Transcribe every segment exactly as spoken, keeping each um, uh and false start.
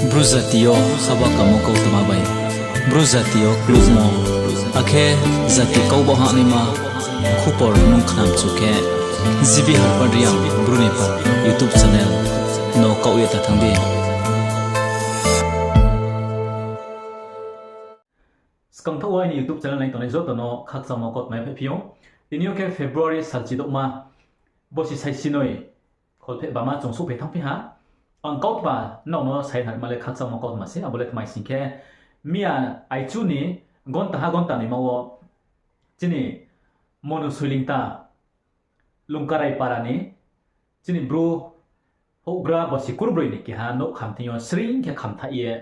Bru jati yo haba kamo kautma bai Bru jati yo klukmo, akhe jati kau ba hahnaima khupor nung khnamchu khe, G B Harpad Reang Bru ni pha YouTube channel no kaoh ye ta thanng di. Skangthaoh wo aini YouTube channel nai tongnai joto no khakchangmo kautma phai phi ou. Tini yo khe February salchi douhma, bosi saisinoi kholpheh bama chung souhphai thanngphi ha. Ang kautma nrao no sai narima le khakchangmo kautma se, abo le tma sing khe, miya aichu ni gonta ha gonta noima wo chini Monu Soilingta Lungkarai para ni chini Bru houhgra bosi kurbroi ni keha nouh kham thing yo sring khe khamthaih ye,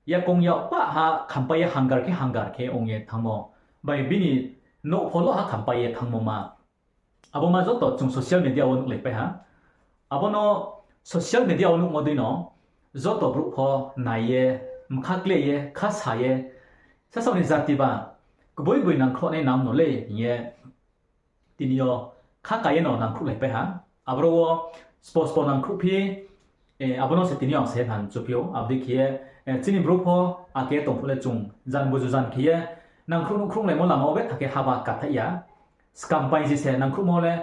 yakoung yak pah ha khampai ye hangar khe hangar khe ong ye thanngmo, bai bini nouh pho lo ha khampai ye thanngmo ma. Abo ma joto chung social media wo nuhlaipai ha. Abo no social media wo nuhmo dei no joto brouh pho nai ye, mkha kle ye, kha sa ye, sasao ni jati ba kboi boi nangkhruhnai nam no le hing ye tini yo kha ka ye no nangkhruhlaipai ha. Aboro wo spo spo nangkhruh phi, abo no se tini yo ang se phan chuphi ou. Abo dei khe ye, chini brouh pho ake tong phuh le chung jan buju jan khe ye nangkhruh nuhkhruhlaimo lama wo betha khe haba kathaih ya. Skam paiji se nangkhruhmo le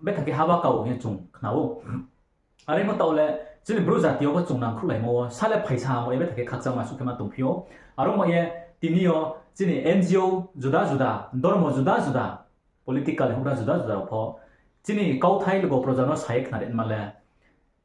betha khe haba ka hing ye chung khna ou. Are mo taoh le chini Bru jati yo pho chung nangkhruhlaimo wo sa le phaisa ha mo ye betha khe khakchangma suh khe ma tongphi ou. Aro mo ye tini yo chini N G O juda juda, dormo juda juda, political houhgra juda juda rao pho chini kauthai logo proja no sa ye khnari ma le,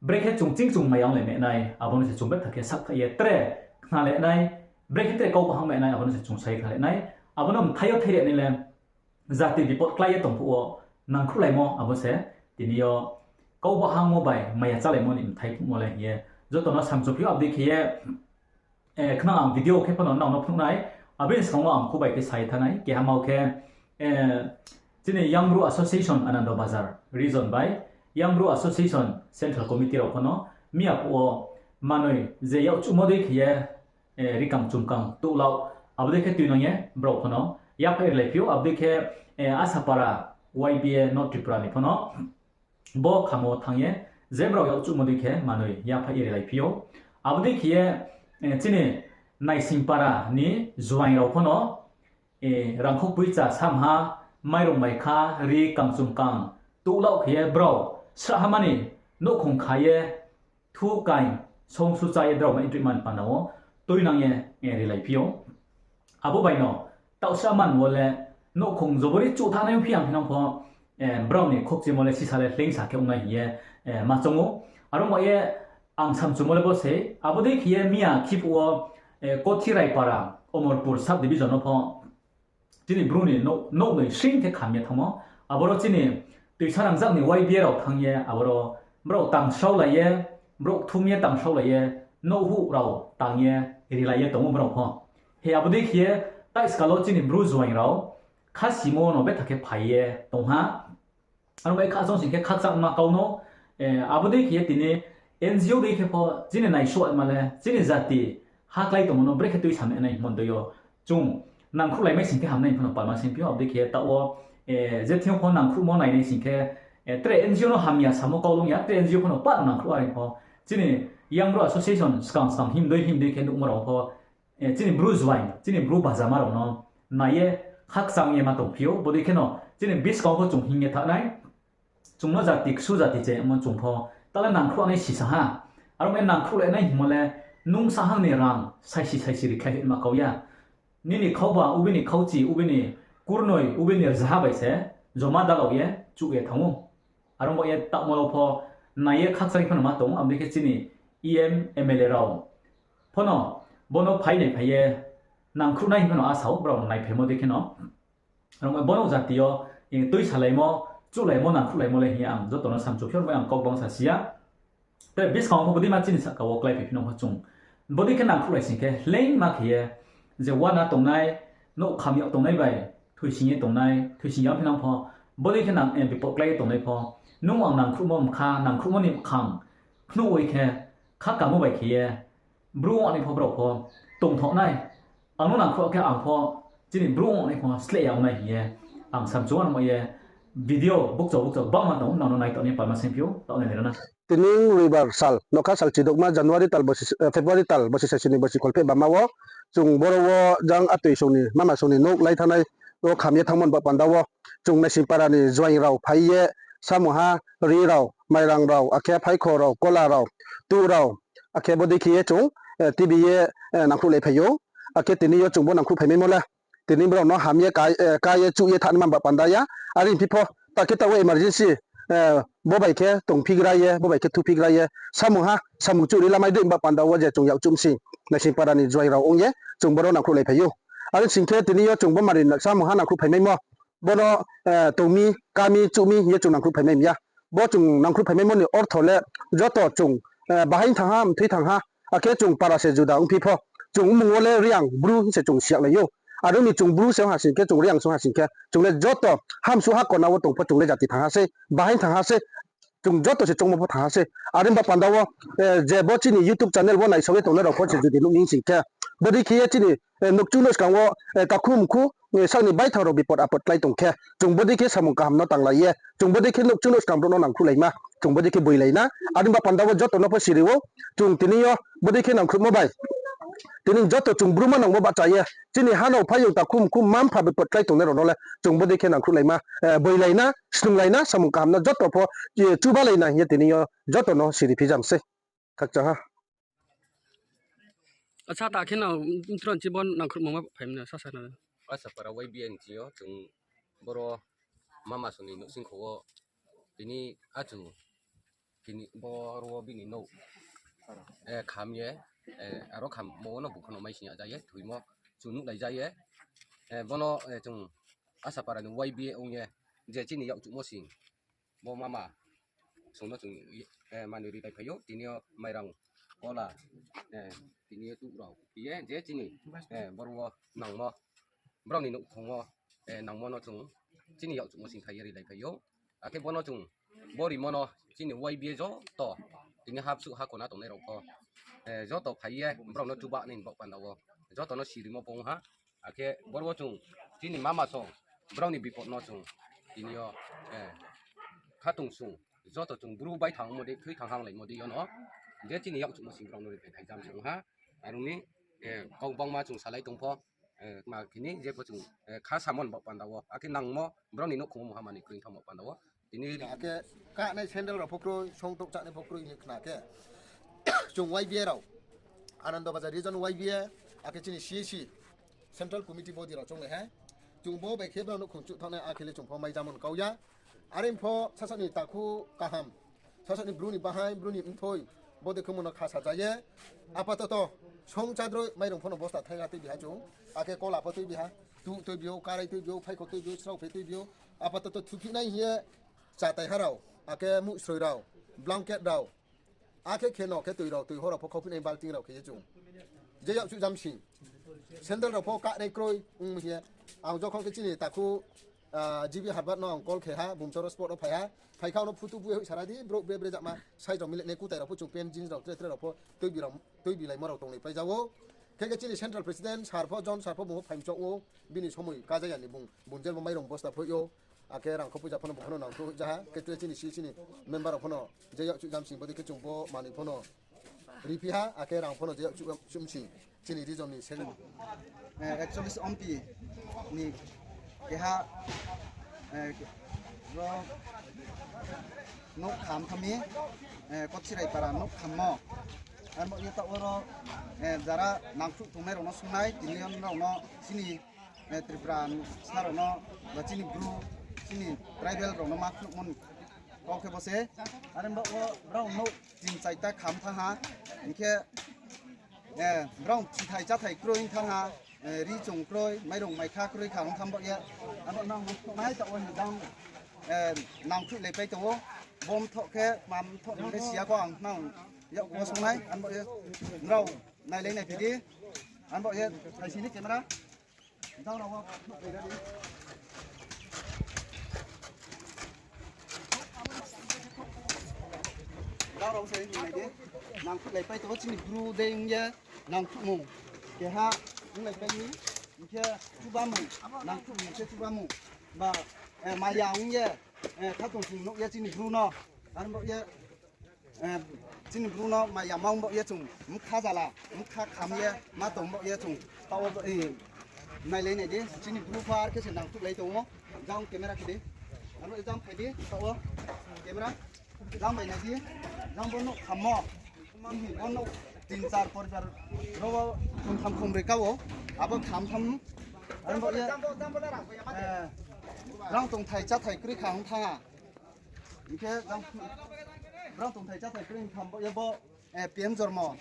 brekhe chung ching chung maiyanglai ma nai, abo no se chung betha khe sakthaih ye tre khnalai nai, brekhe tre kau bahang ma nai, abo no se chung sa ye khnalai nai. Abo no mthai yo thairi nai le jati bipot klái ye tong phuh wo nangkhruhlaimo abo se tini yo kau bahangmo bai maya chálaimo ni mthai phungmo le hing ye joto no samchuphi ou. Abo dei khe ye, khnang ang video khe pho no nrao no phnuh nai, abo ni skang wo ang khubai khe sa ye thanng nai. Keha ma wo khe, chini Young Bru Association Anando Bazar region bai Young Bru Association Central Committee rao pho no miya phuh wo manoi je yakchuhmo dei khe ye, rikang chumkang touhlaoh, abo dei khe tuinang ye brao pho no yaphaih rilai phi ou. Abo dei khe, Asapara Y B A North Tripura ni pho no bo khamo thanng ye je brao yakchuhmo dei khe manoi yaphaih ye rilai phi ou. Abo dei khe ye, chini Naisingpara ni juaing rao pho no rangkhou poicha samha, mairung maikha, ri kangchumkang touhlaoh khe ye brao srahhama ni nouhkhong kha ye, thu kaing songsu chá ye drao mai ntui man panda wo tuinang ye, rilai phi ou. Abo bai no taohsa man wo le nouhkhong jobori chuhthanai ongphi ang phinang pho, brao ni khokchimo le sisa le hleingsa khe ongnai hing ye, ma choung ou. Aro mo ye ang samchumo le bo se, abo dei khe ye miya khiphuh wo, Kothiraipara, Omorpur sub division no pho chini Bru ni nouh noi sring khe kham ye thanngmo. Aboro chini Toisa Rangjak ni Y B A rao thanng ye, aboro brao tang sraolai ye, brouh kthum ye tang sraolai ye, nouhhuh rao tang ye rilai ye tong ou brao pho. He abo dei khe ye, tai skal wo chini Bru juaing rao khasimo no betha khe phai ye tong ha. Aro bai khachang sing khe khakchangma kau no, abo dei khe ye tini N G O dei khe pho chini naisuhma le chini jati haklái tongmo no brekhe tuisanai hingmo dei yo chung nangkhruhlaimai sing khe hamnai pho no palma sing phi ou. Abo dei khe ye taoh wo, je thing yo pho nangkhruhmo nainai sing khe, tre N G O no hamya samo kau long ya, tre N G O pho no pah nangkhruh are pho chini Young Bru Association skang skang himdei himdei khe nuhmo rao pho, chini Bru juaing, chini Bru bajama rao no nai ye khakchang ye ma tongphi ou. Bodei kheno chini buskang wo pho chung hing ye thanng nai, chung no jati ksu jati chamo chung pho ta le nangkhruhnai sisa ha. Aro ye nangkhruhlainai hingmo le nung sahang ni rang saisi saisi rikhlai hima kau ya. Nini khauba, ubi ni khauchi, ubi ni kurnoi, ubi ni rzaha bai se joma dalao ye chuh ye thanng ou. Aro bo ye taohmo rao pho nai ye khakchang pho no ma tong ou, abo dei khe chini E M, M L A rao pho no bo no phai nai phai ye nangkhruhnai hing pho no asa ou, brao no naiphaimo dei kheno. Aro bo no jati yo, tuisalaimo, chuhlaimo, nangkhruhlaimo le hing ye ang joto no samchu phi ou, aro bo ang kau bangsa si ya. Te buskang wo pho bodei ma chini sahka wo kláiphai phi nang pho chung. Bodei khe nangkhruhlai sing khe, hleingma khe ye, je uana tongnai, nouh kham yag tongnai bai, thoising ye tongnai, thoising ya phi nang pho, bodei khe nang, bipot klái ye tongnai pho, nung ang nangkhruhmo mkha, nangkhruhmo ni mkhang, khnuh oi khe, kha kamo bai khe ye, Bru ong nai pho brao pho tongthoh nai. Ang no nangkhruh khe ang pho chini Bru ong nai pho sleh ya ong nai hing ye ang samchu amo ye video bukchao bukchao gbangma tong ou, nang no nai tong ni palma sing phi ou, taoh nai nai ra na. Tini roibar sal, nokha sal chidouhma January tal bosi, eh, February tal bosi saichini bosi kholpheh bama wo, chung boro wo jang atoi song ni, mama song ni nouh lai thanngnai wo kham ye thanngmo ni baoh panda wo, chung Naisingpara ni joaing rao phai ye, samungha, ri rao, mairang rao, akhe phaikho rao, kola rao, tuh rao, akhe bodei khe ye chung, eh, tibi ye, eh, nangkhruhlai phai ou. Akhe tini yo chung bo nangkhruh phaimaimo le, tini brao no ham ye ka, eh, ka ye chuh ye thanngma ba panda ya. Are phi pho, ta khe taoh wo emergency, eh, bo bai khe tongphigra ye, bo bai khe thuphigra ye, samungha, samung chuh ri lamai dei ba panda wo je chung yakchuh bsing, Naisingpara ni joaing rao ong ye, chung boro nangkhruhlai phai ou. Are sing khe tini yo chung bo mari samungha nangkhruh phaimaimo, bono, eh, tong mi, ka mi, chuh mi ye chung nangkhruh phaimai ya. Bo chung nangkhruh phaimaimo ni ortho le joto chung, eh, bahaing thanng ha, mthoi thanng ha, akhe chung para se juda ongphi pho, chung mmung wo le Reang Bru hing se chung siyaklai ou. Are ong mi chung Bru se ong ha sing khe, chung Reang se ong ha sing khe, chung le joto hamsuh ha kona wo tong pho chung le jati thanng ha sei, bahaing thanng ha sei, chung joto se choungmo pho thanng ha sei. Are ba panda wo, eh, je bo chini YouTube channel wo naisao ye tongnai rao pho se judi nuh ni sing khe, bodei khe ye chini, eh, nouhkchu nouh skang wo, eh, takhu mkhu, eh, sak ni baithang rao bipot apot klái tong khe, chung bodei khe samung kaham no tanglai ye, chung bodei khe nouhkchu nouh skang brouh no nangkhruhlaima, chung bodei khe boilai na. Are ba panda wo joto no pho siri ou, chung tini yo bodei khe nangkhruhmo bai tini joto chung Bru manangmo bahcha ye, chini ha no phaiyong takhu mkhu mma mpha bipot klái tongnai rao no le chung bodei khe nangkhruhlaima, eh, boilai na, snunglai na, samung kaham no joto pho, eh, chubalai na hing ye tini yo joto no siri phijam sei. Khakchang ha. Acha, ta khe no, mtron chi bo nangkhruhmo ma phai mna, sasa na. Asapara Y B A ni ching yo chung boro mama song ni nouhsingkho wo tini achu kini boro wo bini nouh, eh, kham ye, eh, aro khammo no bukhono mai sing ya ja ye, thoimo chung nuhlai ja ye, eh, bono, eh, chung Asapara ni Y B A ong ye, je chini yakchuhmo sing, bo mama song no chung, eh, manoi rilai phai ou, tini yo mairang kola, eh, tini yo tuh rao phi ye, je chini, eh, boro wo nangmo, brao ni nouhkhong wo, eh, nangmo no chung chini yakchuhmo sing khai ye rilai phai ou. Akhe bono chung bo rimo no chini Y B A joto, tini hapsuh ha kona tongnai rao pho, eh, joto phai ye brao no chuba nai ni baoh panda wo joto no sirimo pho ong ha. Akhe boro wo chung chini mama song, brao ni bipot no chung tini yo, eh, khatungsung, joto chung Bru baithang ongmo dei, thoi thang hanglaimo dei yo no, je chini yakchuhmo sing brao no ri phai phai jam se ong ha. Are ong mi, eh, kau bangma chung salai tong pho, eh, ma khini je pho chung, eh, kha samo ni baoh panda wo, akhe nangmo brao ni nouhkhong wo mungha manoi kroi thangmo panda wo. Tini akhe kanai sandal rao pho kroi, song touh chanai pho kroi hing ye khna khe, chung Y B A rao, Anando Bazar Region Y B A, akhe chini C A C, Central Committee body rao chounglai ha. Chung bo bai khe brao nouhkhong chuh thanngnai akhe le chung pho mai jamo ni kau ya. Are pho sasaoh ni takhu kaham, sasaoh ni Bru ni bahaing, Bru ni mthoi, bodei khe mo no kha sa ja ye. Apatoto, song chadroi mairung pho no bosta thaiha tuibi ha chung. Akhe kola pho tuibi ha, tuh tuibi ou, karai tuibi ou, phaikho tuibi ou, sraophe tuibi ou. Apatoto thuphi nai hing ye, chatai ha rao, akhe muhsroi rao, blanket rao, akhe kheno khe tui rao, tui ho rao pho khauphi nai balting rao khe ye chung. Je yakchuh jam sing, sandal rao pho kanai kroi ong hing ye. Ang jokhon khe chini takhu, ah, G B Harbat no ang call khe ha, Bumchoro spot wo phai ha. Phai kha no photo bui hoih sara di, brouh bre bre jama, side rao milik nai kutai rao pho chung pant jeans rao tre tre rao pho tuibi rao, tuibi laimo rao tonglai pai ja ou. Khe khe chini Central President sir pho, John sir pho bung pho phaimchouh ou, bini somoi kaja ya ni bung, bung je bo mairung bosta phoih ou. Akhe rang kho puja pho no bung pho no nangthu hoih ja ha, khe tre chini C A C ni member rao pho no je yakchuh jam sing bodei khe chung bo manoi pho no riphi ha, akhe rang pho no je yakchuh jam sing chini region ni seng, eh, ekchollis ompi ni keha, eh, ro nouh kham thanng mi, eh, Kochirai para nouh khammo. Abo ye taoh oro, eh, jara nangkhruh tongnai rao no sungnai, tini yo rao no chini, eh, Tripura sa rao no, ba chini Bru, chini tribal rao no ma khnuhmo ni kau khe bo se. Are bo wo brao nouh tin chaita kham thanng ha, hing khe, eh, brao chithai cháthai kroi ong thanng ha, eh, ri chung kroi, mairung maikha kroi kha ong thanng bo ye. Abo nang nai taoh wo ni jang, eh, nangkhruhlai pai tong ou, bom thoh khe, mam thoh ni khe siya kho ang nang yak wo sungnai, abo ye, nrao nailai nai phi di, abo ye, thaisi ni camera. Nrao se nai di, nangkhruhlai pai tong ou chini Bru dei ong ye, nangkhruhmung keha onglai pai mi, hing khe chubamung, nangkhruhmung khe chubamung, ba, eh, maya ong ye, eh, khatungsung nuh ye chini Bru no, abo ye, Eh, chini Bru no maya mang bo ye chung, mkha jala, mkha kham ye, ma tong bo ye chung, taoh wo, eh, nailai nai di, chini Bru pho ar khe se nangthuhlai tong ou, jang camera khe di, aro jang phai di, taoh wo, camera, jang bai nai di, jang bo nouh kham mo, mhi bo nouh tin char poribar, ro wo kham tham kham broi ka wo, abo kham tham, aro bo ye, eh, rang tongthai cháthai kroi kha ong thanng ha. Hing khe jang, brang tongthai cháthai kroi tham bo ye bo, eh, P M Jormo.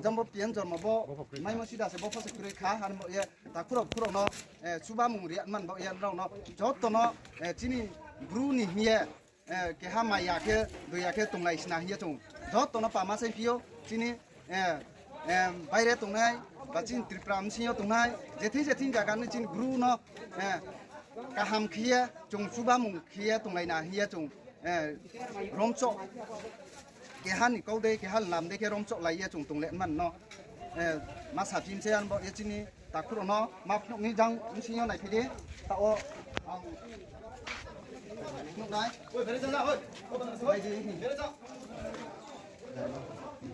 Jang bo P M Jormo bo, maimo sida se bo pho se kroi kha, ar bo ye, takhu rao khu rao no, eh, chubamung ri man bo ye, rao no, joto no, eh, chini Bru ni hing ye, eh, keha maya khe, doya khe tonglai sna hing ye chung. Joto no pama saingphi ou, chini, eh, eh, baire tongnai, ba chini Tripura bsing yo tongnai, jething jething zaga ni chini Bru no, eh, kaham khe ye, chung chubamung khe ye tonglai na hing ye chung, eh, romchoh, keha ni kau dei, keha lam dei khe romchoh lai ye chung tonglai man no, eh, ma saphi mi se, ar bo ye chini takhu rao no ma phnuh ni jang bsing yo naiphi di, taoh wo ang phnuh nai. Nai di,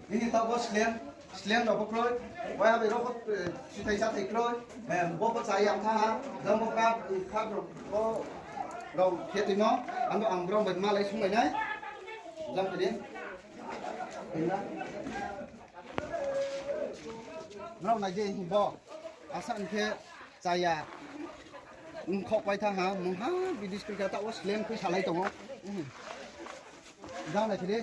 ini taoh bo slem, slem rao bo kroi, waiha bai rao bo, eh, sithai cháthai kroi, eh, bo bo chaya thanng ha, jang bo cup, cup rao bo rao khe toimo, ang bo ang brao bai malai sunglai nai, jang khe di. Nrao nai di hing bo. Asa hing khe chaya. Ongkhaoh pai thanng ha, mungha bidis kri khe taoh wo slem khui salai tong ou. Jang nai khe di.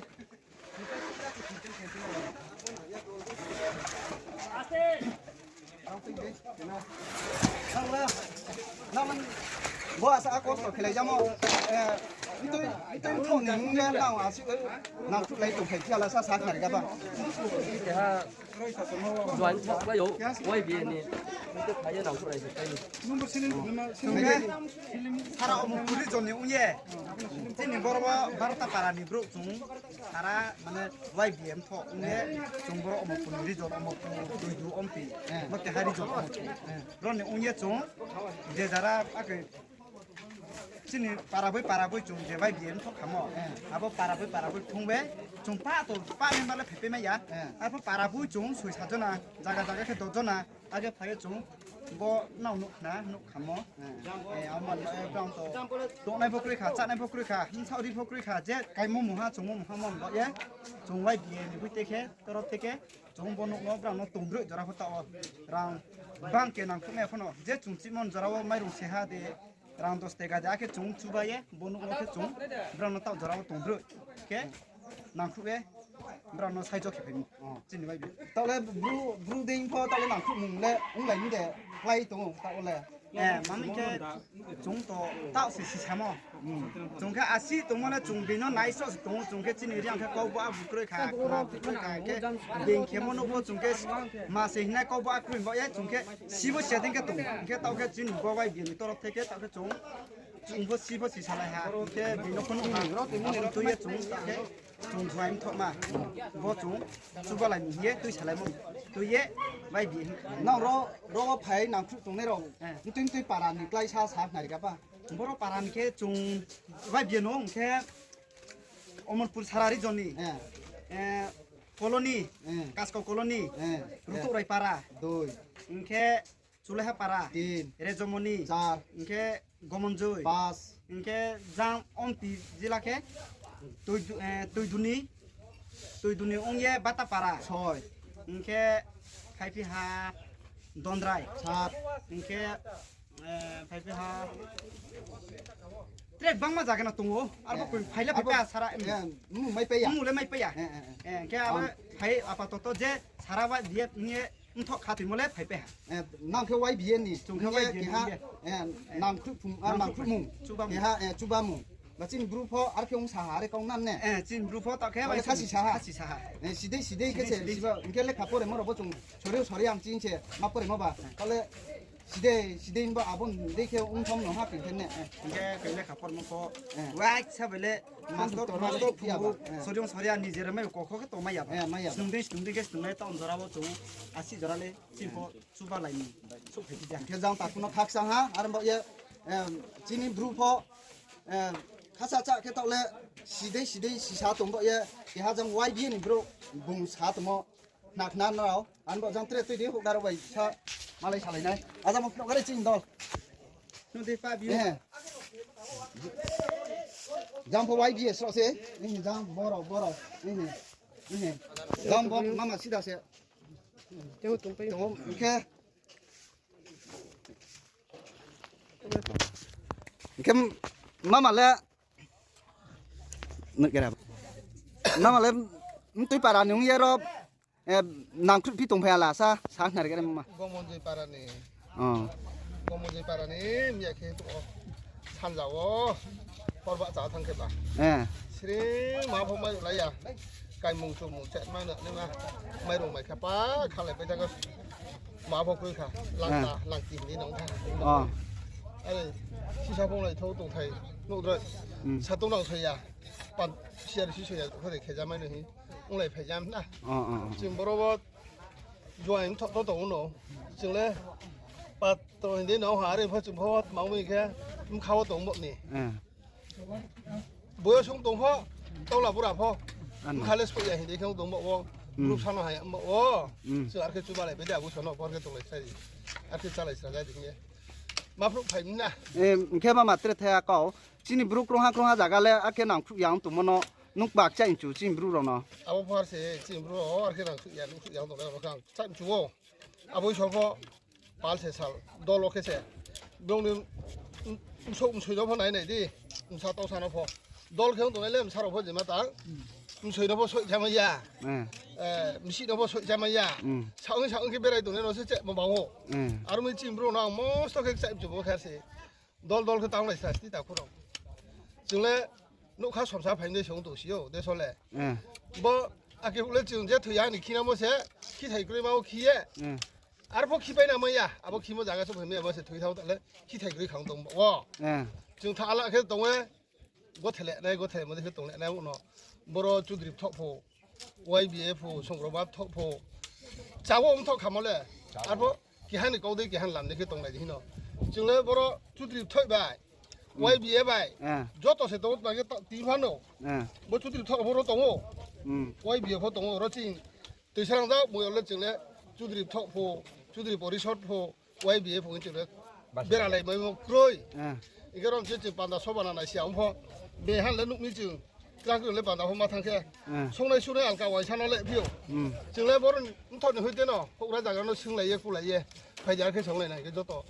Bo asa a kosto khelai jamo, eh, mtui, mtui mthoh ni hing ye nang asi, eh, nang thuhlai tongthai phiya la sa sa khari ga ba. Join thok lai ou, Y B A ni. Mtui phai ye nang thuhlai se kai ni. Sara Omorpur region ni ong ye. Chini boro wo Barota para ni brouh chung. Sara mane Y B A mthoh ong ye. Chung boro Omorpur ni region, Omorpur, Doidu, Ompi. Bo keha region Omorpur. Ro ni ong ye chung. Je jara ake chini para boi para boi chung je Y B A mthoh khamo. Abo para boi para boi thung be. Chung pa to pa member le phaipai mai ya. Arpho para boi chung soi sa jona, zaga zaga khe dos jona. Age phai ye chung bo nrao nuh khna, nuh khamo. Eh, amo, eh, brao to tongnai pho kroi kha, chánai pho kroi kha, bsaoh ri pho kroi kha, je kaimo mungha, chungmo mungha mo bo ye. Chung Y B A ni boi te khe, torof theke, chung bo nouh no brao no tongdroih jora pho taoh wo. Rang bang khe nangkhruh nai pho no, je chung chihmo jora wo mairung se ha de, rang dos tega de, akhe chung chuba ye, bo nouh no khe chung, brao no taoh jora wo tongdroih. Khe, nangkhruh ye, brao no saijo khe phai mi. Chini Y B A. Taoh le Bru, Bru dei pho taoh le nangkhruhmung le onglai mi de klái tong ou taoh le. Eh, mami khe chung to taoh se sisamo. Chung khe asi tongmo le chung bini no naiso se tong ou, chung khe chini Reang khe kau bo a bu kroi kha, ma bu kroi kha, khe being khemo no bo chung khe ma se hingnai kau bo a kroi bo ye chung khe sibo se dei khe tong ou. Hing khe taoh khe chini bo Y B A ni torof theke taoh khe chung, chung bo si bo si salai ha. Hing khe bini no pho nuh ha. Abo tui ye chung taoh khe chung juaing thohma. Bo chung chubalai ni hing ye tui salaimo. Tui ye Y B A hing kha. Nang ro, ro wo phai nangkhruh tongnai rao. Mtui mtui para ni klái sa sa khnari ga ba. Boro para ni khe chung Y B A no hing khe Omorpur sara region ni, eh, colony, Kaskau colony, Rutuhrai para, hing khe Chulaiha para, Rejomoni, hing khe Gomonjoi, hing khe jang Ompi jila khe Toiduni, Toiduni ong ye Bata para, hing khe phaiphi ha Dondrai, hing khe, eh, phaiphi ha tre bangma zaga no tong ou, arbo koi phai le phaipai ha sara, mmung le maipai ya. Hing khe abo phai apatoto je sara wa diye hing ye mthoh kha toimo le phaipai ha. Nang khe Y B A ni, chung khe Y B A ni, nangkhruhmung, keha, chubamung. Ba chini Bru pho ar khe ong sa ha, are kau nan ne? Chini Bru pho taoh khe khasi sa ha. Sidei sidei khe se, hing khe lekha poremo rao bo chung sori sori ang ching se ma poremo ba. Taoh le sidei sidei bo abo ni dei khe ongthom no ha khe ne. Hing khe khe lekha poremo pho, wai sa bai le master, master phubu, sori ong sori ang ni jera mai kokho khe tongmai ya ba. Snung dei snung dei khe snungnai taoh jora wo chung asi jora le chini pho chubalai ni souhphai di ja. Hing khe jang takhu no khakchang ha, arbo ye, chini Bru pho, Hasa cha khe taoh le, sidei sidei sisa tong bo ye, keha jang Y B A ni brouh bung sa tongmo. Khna khna nrao, ang bo jang tre tui di, houhda rao bai sa, malai salai nai. Ajamo phno gari chini dol. Nung di pa biu. Eh. Jang pho Y B A srao se, eh, jang borao, borao, eh, eh. Jang bo mama sida se. Teo tong pai. Tong khe. Hingkhe mama le, mama le, mtui para ni ong ye ro, eh, nangkhruh phi tong phai ya la sa, sa khna ri khe mama. Gomonjoi para ni. Oh. Gomonjoi para ni, miya khe to o. Sanja o. Hor ba cha thang khe ba. Eh. Sri ma pho mai lai ya. Kaimung chumung chet ma na ni ma. Mairung mai kha pa, khalai pai thang khe. Ma pho kroi kha, langta, langti hini nong kha. Oh. Are, sisa phung lai thou tongthai, nuh droi. Hmm. Sa tong nang soi ya, pan, siar si soi ya, khore khe jamai no hi, ong lai phai jam na. Oh, oh, oh. Chwng boro bo, juaing thok to tong no, chwng le, pat to hindi no ha, are pho chwng pho, ma ong mi khe, mkha wo tong bo ni. Eh. Boyos ong tong pho, taula bura pho. Ano. Bkha le soi ya hing dei khe ong tong bo wo. Hmm. Brouh sano hai bo wo. Hmm. Chwng ar khe chuba lai bai de, abo sano, por khe tong lai sai. Ar khe cha lai sra jai di hing ye. Ma phruh phai mi na. Em, hing khe mama tre thaya kau. Chini brouh krungha krungha zaga le, ar khe nangkhruh ya ong tongmo no. Nung kbak cha inchu chini brouh rao no. Abo pho ar se, chini brouh rao, ar khe nangkhruh ya, nangkhruh ya ong tong le, abo khe ang cha inchu wo. Abo so pho, pal se sal, dol wo khe se. Brouh ni, m-, m-, msouh msoi no pho nai nai di, msa tau sa no pho. Dol khe ong tongnai le msa rao pho jema tang. Msoi no pho soih chamai ya. Eh. Eh, msih no pho soih chamai ya. Hmm. Sa ong sa ong khe berai tongnai no se cheh mo bang ou. Hmm. Aro mi chini brouh no ang mosto khe kchai mchu bo khe se. Dol dol khe tang lai sa sti takhu rao. Chwng le nougkha somsa phai dei se ong tong si ou, deso le. Eh. Bo, akhe le chwng je thoi ya ni khinamo se, khithai kroi ma wo khi ye. Eh. Arpho khipai na mai ya, abo khimo zaga se phai mai ya, bo se thoi thao ta le, khithai kroi khang tong bo. Eh. Chwng tha ala khe tong e, gothele nai, gothele mo de khe tong le nai uno. Boro Chudri Bthoh pho, Y B A pho, Songroba Bthoh pho. Chawo ong thoh khamo le. Arpho keha ni kau dei keha ni lam dei khe tong lai di hino. Chwng le boro Chudri Bthoh bai, Hmm. Y B A bai. Eh. Joto se tong o tma khe ta-, tini phano. Eh. Bo Chudri Bthoh boro tong o. Hmm. Y B A pho tong o, oro chini Tuisarang jak, moi le chwng le Chudri Bthoh pho, Chudri Porisod pho, Y B A pho chwng le bera lai mai mo kroi. Eh. Hing khe rom se chwng panda soba na nai sia ong pho. Behan le nuh mi chwng. Krak le panda pho ma thang khe. Eh. Songnai sunai alka waisa no le phi ou. Hmm. Chwng le boro ni mthoh ni hoite no, houhgra zaga no swng lai ye, ku lai ye. Phai di ar khe song lai nai khe joto.